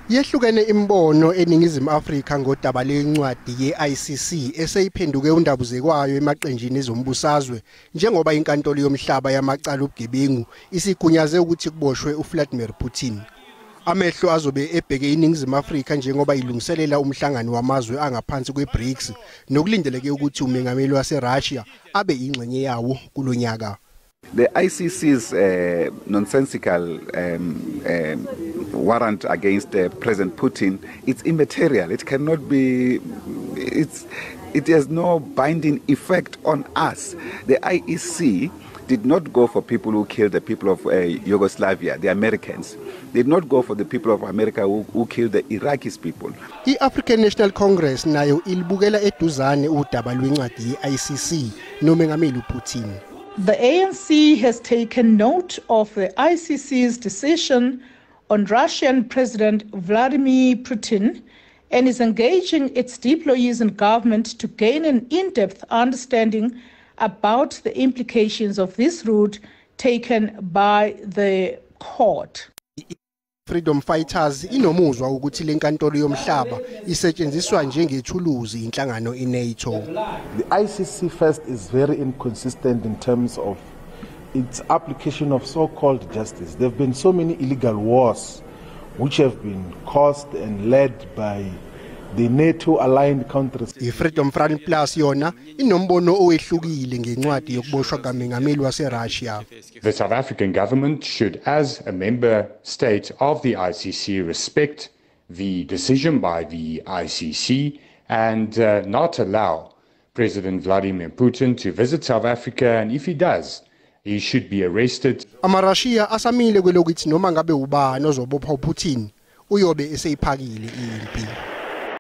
Yehlukene imbono eNingizimu Afrika ngodaba lencwadi ye-ICC eseyiphenduke undabuzekwayo emaqenjini ezombusazwe njengoba inkantolo yomhlaba yamacala obugebengu isigunyaze ukuthi kuboshwe uVladimir Putin. Amehlo azobe ebheke iNingizimu Afrika njengoba ilungiselela umhlangano wamazwe angaphansi kweBRICS nokulindeleke ukuthi umengameli waseRussia abe ingxenye yawo kulonyaka. The ICC's nonsensical warrant against President Putin, it's immaterial. It cannot be, it has no binding effect on us. The IEC did not go for people who killed the people of Yugoslavia, the Americans. They did not go for the people of America who killed the Iraqis people. I-African National Congress nayo ilibukela eduzane udaba lwencwadi ye-ICC nomengameli uPutin. The ANC has taken note of the ICC's decision on Russian President Vladimir Putin and is engaging its deployees in government to gain an in-depth understanding about the implications of this route taken by the court. Freedom Fighters inomuzwa ukuthi lenkantolo yomhlaba isetshenziswa njengethuluzi inhlangano iNATO. The ICC first is very inconsistent in terms of its application of so-called justice. There have been so many illegal wars which have been caused and led by the NATO-aligned countries. I-Freedom Front Plus yona inombono owehlukile ngencwadi yokuboshwa kamengameli waseRussia. The South African government should, as a member state of the ICC, respect the decision by the ICC and not allow President Vladimir Putin to visit South Africa, and if he does, he should be arrested. AmaRussia asamile kwelokuthi noma ngabe ubani ozobopha uPutin uyobe eseyiphakile impi.